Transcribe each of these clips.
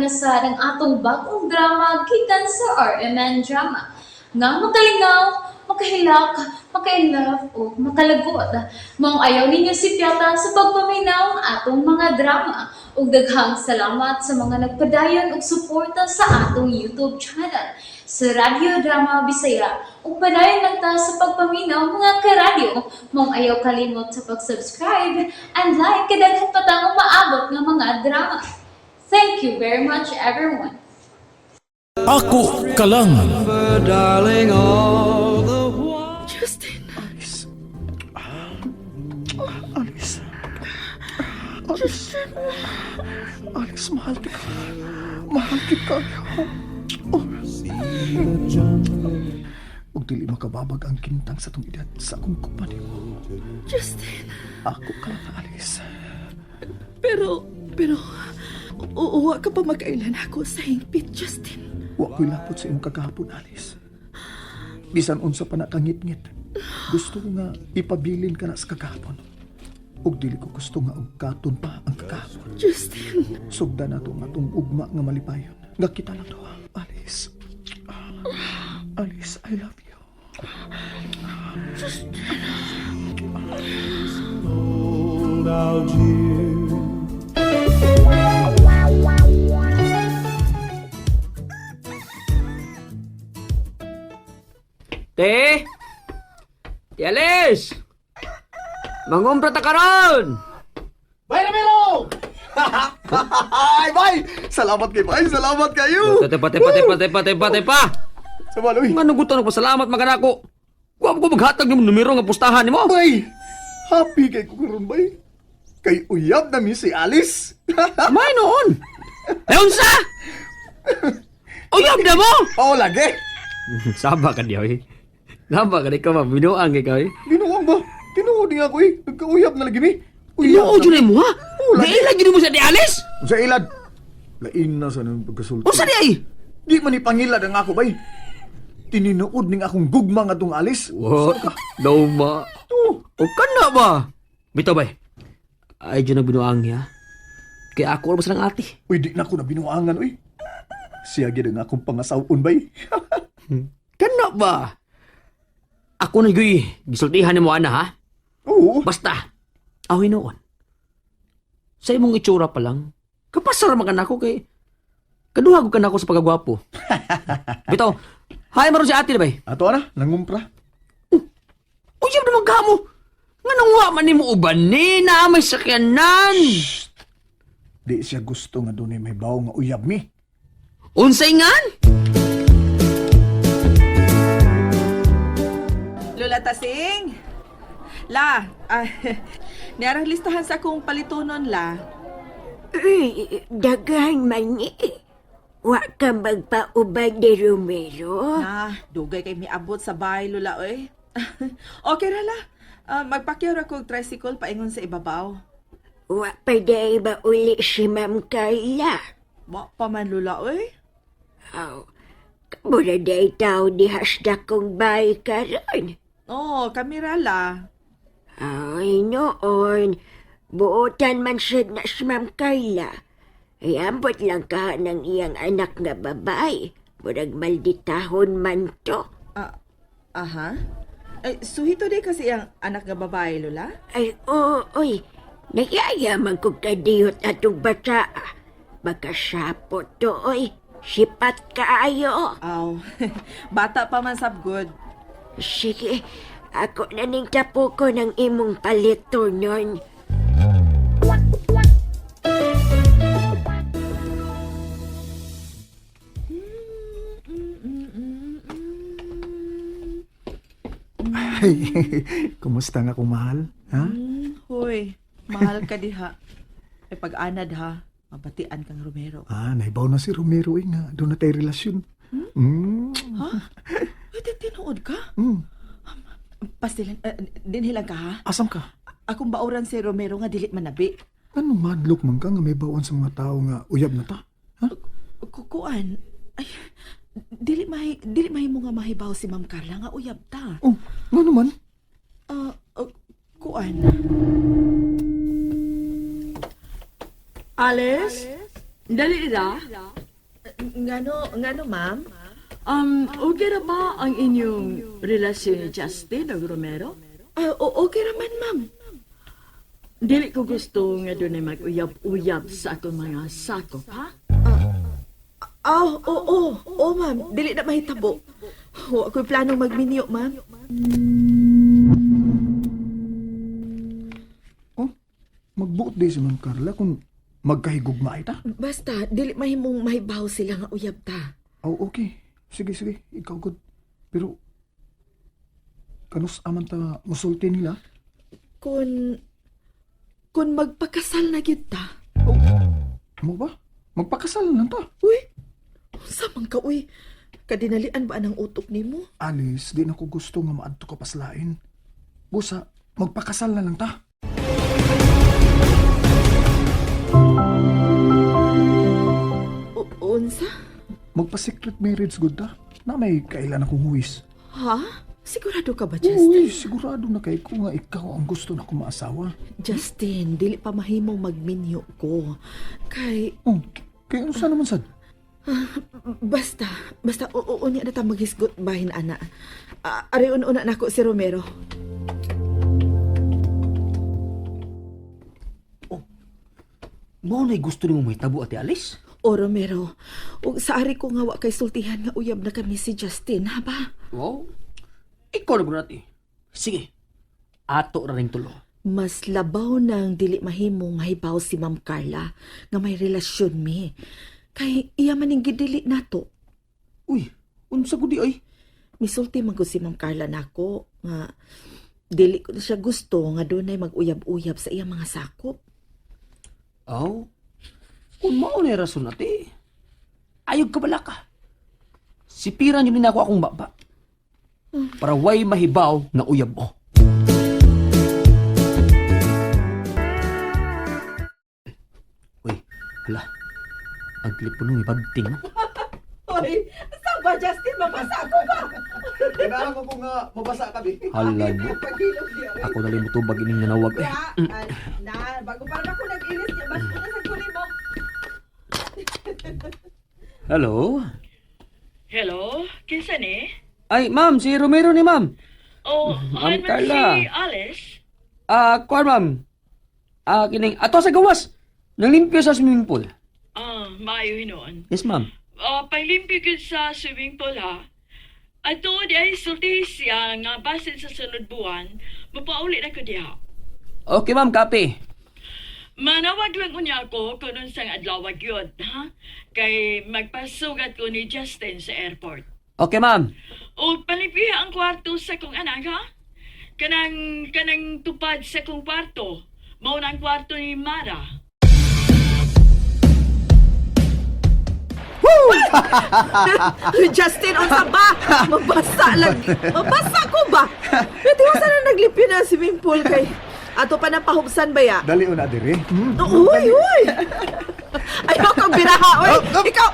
na sad ang atong bag-ong drama gikan sa RMN Drama. Nga makalingaw, makahilak, maka-inlove o makalagot. Maong ayaw ninyo sipyata sa pagpaminaw ang atong mga drama. Ug daghang salamat sa mga nagpadayon og suporta sa atong YouTube channel sa Radyo Drama Bisaya. Ug padayon lang ta sa pagpaminaw, mga karadyo. Maong ayaw kalimot sa pag-subscribe and like kay daghan pa tang umaabot nga mga drama. Thank you very much, everyone. Ako ka lang. Darling, all the while. Justin, Alice. Alice. Alice. Alice, mahal kita. Mahal kita. Oh. Ug dili makababag ang kintang sa tong edad sa akong kupa nimo. Justin. Ako ka lang, Alice. Pero, uwa ka pa magkailan ako sa hingpit, Justin. Wa ko'y lapot sa imong kagahapon, Alice. Bisan unsa pa na kangitngit. Gusto ko nga ipabilin ka na sa kagahapon. Ug dili ko gusto nga og katon pa ang kagahapon. Justin. Sugdan nato ang atong ugma nga malipayon. Nga kita lang duha. Alice. Alice, I love you. Old Algiers. Te! Te Alice! Mangumpra ta karon! Bay Ramiro! Ay, bay! Salamat kay bay, salamat kayo! Tepa, tepa, tepa, tepa, tepa, tepa! Sa maloy. Nga nung gusto nagpasalamat mga nako. Wa ko maghatag ng numero nga pustahan nimo. Bay! Happy kay ko karon bay. Kay uyab na mi si Alice. May noon. Eh unsa? Uyab na mo. Oo, lagi. Saba ka diyo eh. Saba ka di ka ba binuang ikaw eh. Binuang ba? Tinuod nga ako eh. Nagkauyab na lagi mi. Uyab. Tinuod jud mo ha? Oo, lagi. Naila gyud mo sa di Alice? Unsa ilad? Lain na sa nang pagkasulti. Unsa di ay? Di man ipangilad ang ako bay. Tininuod ning akong gugma nga tong Alice. What? Daw ma. To. O kana ba? Bitaw bay. Ay jud nagbinuang niya. Kaya ako ba sa ate? Uy, di na ako na binuangan, uy. Siya gyud ang akong pangasawon, bay. Kana ba? Ako na gyud gisultihan nimo ana ha. Oo. Basta, awin noon. Sa imong itsura pa lang, kapasar man ka nako kay kaduha ko ka nako sa pagkagwapo. Bitaw, hay maron si ate na bay. Ato na, nangumpra. Uyab naman ka mo. Nga nang wa man nimo uban ni na may sakyanan. Di siya gusto nga dunay may bawo nga uyab mi. Unsay ngan? Lola Tasing! La, ah, niarang listahan sa akong palitunon, la. Uy, daghan man ni. Wa ka magpauban ni Romero. Na, dugay kay miabot sa bahay, Lola, oy. Okay ra, la. Ah, magpakyaw ra kog tricycle paingon sa ibabaw. Wa pa day ba uli si Ma'am Carla? Wa pa man, Lola, oy. Aw, mura day tao di hasda kong bahay karon. Oo, kami ra, la. Ay, noon. Buotan man siya na si Ma'am Carla. Ay, ambot lang ka ng iyang anak nga babae. Murag malditahon man to. Ah, aha. Ay, suhito day kasi ang anak nga babae, Lola. Ay, oo, oy. Nagyayaman kong kadiyot atong bata. Makasapot to, oy. Sipat kaayo. Aw, bata pa man sabgod. Sige, ako na ning tapo ko ng imong palito nun. Ay, kumusta nga kung mahal? Ha? Hoy, mahal ka diha. Ay pag-anad ha, mabatian kang Romero. Ah, naibaw na si Romero eh nga. Doon na tayo relasyon. Mm. Ha? Ay, di tinuod ka? Mm. Pastilan, dinhilang ka ha? Asam ka? Akong bauran si Romero nga dili manabi. Anong madlok man ka nga may bawan sa mga tao nga uyab na ta? Ha? Kukuan, ay, dili mahimo nga mahibaw si Ma'am Carla nga uyab ta. Oh, nga naman. Ah, kuan. Alice? Dali ra. Ngano, ngano, ma'am? Okay ra ba ang inyong relasyon ni Justin o Romero? Ah, okay raman, ma'am. Dili ko gusto nga doon ay mag-uyab-uyab sa akong mga sakop, ha? Ah, oo, oo, oo, ma'am. Dili na mahitabo. Wa ko'y planong magminyo, ma'am. Oh, magbuot di si Ma'am Carla kung magkahigugma ita. Basta, dili mahimong mahibaw sila nga uyab ta. Oh, okay. Sige, sige. Ikaw good. Pero, kanus aman ta musulti nila? Kung magpakasal na gyud ta. Oh, mo ba? Magpakasal na lang ta. Uy, unsa man ka, uy? Kadinalian ba ang utok nimo? Alice, di na ko gusto nga maadto ka paslain. Busa, magpakasal na lang ta. Unsa? Magpa-secret marriage good ta. Na may kailan akong huwis. Ha? Sigurado ka ba, Justin? Uy, sigurado na kay ko nga ikaw ang gusto na kong maasawa. Justin, dili pa mahimong magminyo ko. Kay, Oh, kay unsa naman sad? basta, basta, oo, unya na ta maghisgot bahin, ana. Ah, ari una nako si Romero. Mao na'y gusto nimo mahitabo, Ate Alice? O Romero, ug sa ari ko nga wa kay sultihan nga uyab na kami si Justin, ha ba? Wow. Ikaw na gud ate. Sige. Ato ra ning tulo. Mas labaw nang dili mahimong mahibaw si Ma'am Carla nga may relasyon mi. Kay iya man ning gidili nato. Uy, unsa gud di ay? Misulti man gud si Ma'am Carla nako nga dili ko na siya gusto nga dunay mag-uyab-uyab sa iyang mga sakop. Aw. Kung mao na rason ate. Ayog ka bala ka. Sipiran yun nako akong baba. Para way mahibaw nga uyab mo. Uy, hala. Ang telepono ibagting no. Hoy, saan ba Justin? Mabasa ko ba? Kailangan ko nga mabasa ka, bi. Hala mo. Ako na lang mutubag ining nanawag. Eh. Na, bago pa ako nag-ilis niya, basta na sa kunin mo. Hello? Hello? Kinsa ni? Ay, ma'am, si Romero ni ma'am. Oh, Ma'am hi man Carla. si Alice. Ah, kuan ma'am. Ah, kining ato sa gawas. Nanglimpyo sa swimming pool. Ah, maayo hinuon. Yes, ma'am. Ah, panglimpyo gyud sa swimming pool ha. Ato di ay sulti siya nga basin sa sunod buwan, mapauli na ko diha. Okay, ma'am, kape. Manawag lang unya ako kung unsang adlaw gyud, ha? Kay magpasugat ko ni Justin sa airport. Okay, ma'am. O palimpiha ang kwarto sa kong anak, ha? Kanang kanang tupad sa kong kwarto. Mao na ang kwarto ni Mara. Justin, unsa ba? Mabasa lang. Mabasa ko ba? Pwede mo sana naglipyo na swimming pool kay ato pa nang pahubsan ba ya? Dali una dire. Hmm. Uy, uy! Ayaw kang biraha, uy! Ikaw!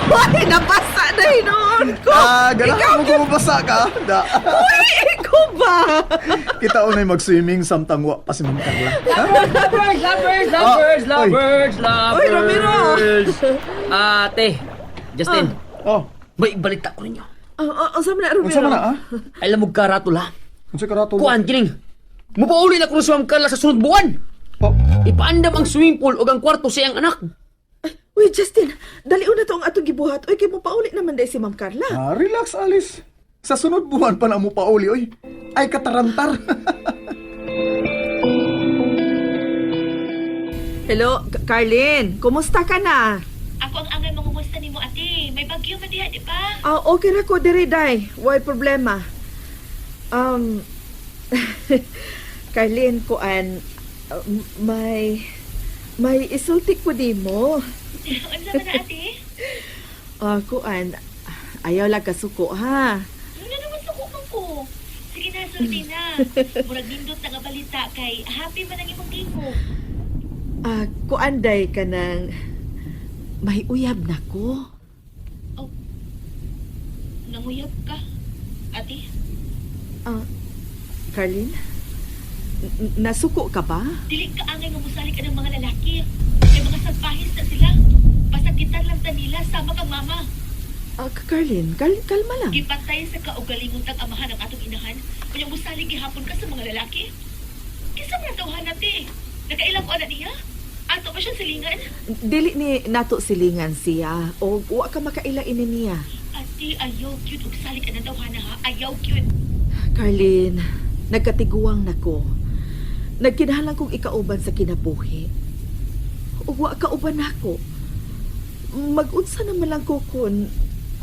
Uy, nabasa na hinuon ko! Ah, ganahan mo kung mabasa ka. Da. Uy, ikaw ba? Kita unay mag-swimming samtang wa pa si Ma'am Carla. Lovebirds, lovebirds, lovebirds, Ah, oy. lovebirds, lovebirds. Uy, Romero. Ate, Justin, Oh, may balita ko ninyo. Ah, ah, unsa man na, Romero? unsa man na, ah? Alam mo karatol ha? Unsa ka rato? Kuan, kining. Mupauli na ko si Ma'am Carla sa sunod buwan. Oh, Ipaandam ang swimming pool o ang kwarto sa iyang anak. Uy, Justin, dali una to ang atong gibuhat. Uy, kay mo pauli naman dahil si Ma'am Carla. ah, relax, Alice. Sa sunod buwan pa na mo pauli, oy. Ay katarantar. Hello, Carlin. Kumusta ka na? Ako ang angay mangumusta nimo ate. May bagyo man diha, di ba? Ah, okay ra ko diri day. Way problema. Carlin, kuan may isulti ko di mo. Unsa man na ate? Ah, kuan ayaw lang kasuko ha. Yun na naman suko man ko. Sige na, sulti na. Murag nindot na nga balita kay happy man ang imong tingog. Ah, kuan day kanang may uyab na ko. Nanguyab ka, ate. Ah, Carlin? Nasuko ka ba? Dili ka angay nga musalik ka ng mga lalaki. Carlin, kalma lang. Gipatay sa kaugalingon tag amahan ang atong inahan. Kanya musalig gihapon ka sa mga lalaki. Kinsa man ang tawhana, te? Nakaila ko ana niya? Ato ba siya silingan? Dili ni nato silingan siya o wa ka makaila ini niya. Ate, ayaw cute og salig anang tawhana ha. Ayaw cute. Carlin, nagkatiguang nako. Nagkinahanglan kong ikauban sa kinabuhi. Ug wa kauban nako. Mag-unsa naman lang ko kun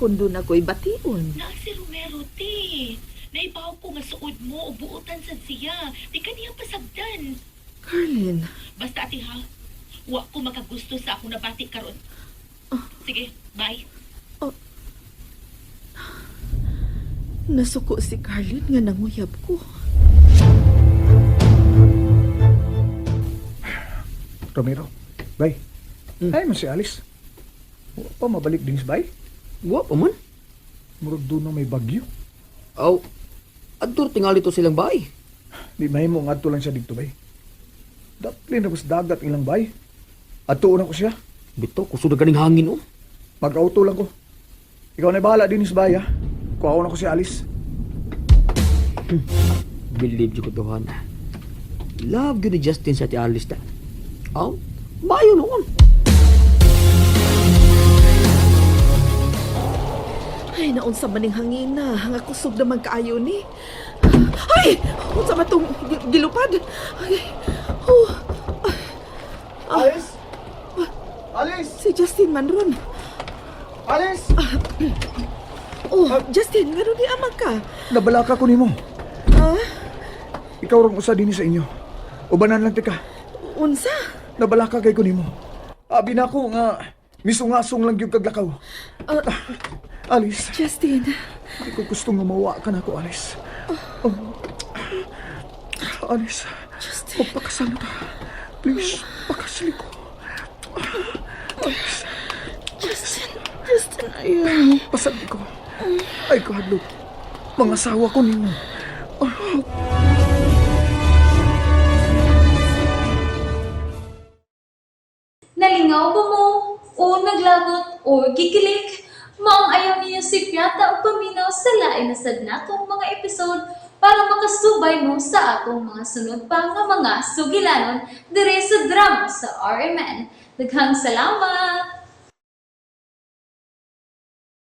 doon ako'y bation. Naa si Romero, te. Naibaw ko nga suod mo o buotan sad siya. Di ka niya pasagdan. Carlin, Basta ate ha, wa ko makagusto sa akong nabati karon. Sige, bye. Nasuko si Carlin nga nanguyab ko. Romero, bay. Ay man si Alice. Wa pa mabalik din sa bay. Wa pa man. Murag doon na may bagyo. Aw, adto tingali to silang bahay. Di mahimo nga adto lang siya didto bay. Daplin na ko sa dagat ilang bay. Adto na ko siya. Bitaw, kusog na ganing hangin oh. Mag-auto lang ko. Ikaw na bahala din sa bay ha. Kuha na ko si Alice. Believe ko tawhana. Love gyud ni Justin sa ti Alice ta. Aw, maayo noon. Ay, naunsa man ning hangina. Nga kusog naman kaayo ni. Ay! Unsa man tong gilupad? Ay, oh, Alice! Alice! si Justin man ron. Alice! Oh, Justin, ngano ni amang ka? Nabalaka ko nimo. Ah, Ikaw rong usa dinhi sa inyo. Ubanan lang tika. unsa? Nabalaka kay ko nimo. Abi na ko nga misungasong lang gyud kaglakaw. Ah, Alice, Justin, di ko gusto nga mawa ka na ko, Alice. Oh. Alice, Justin. magpakasal na ta. Please, pakasal ko. Alice, Justin, Justin, ayaw. pasal ko. Ay, kahadlok. Mga asawa ko nimo. Nalingaw ba mo? O naglagot o gikilig? Maong ayaw niyo si Piata o paminaw sa lain na sad natong mga episode para makasubay mo sa atong mga sunod pa nga mga sugilanon dire sa drama sa RMN. Daghang salamat!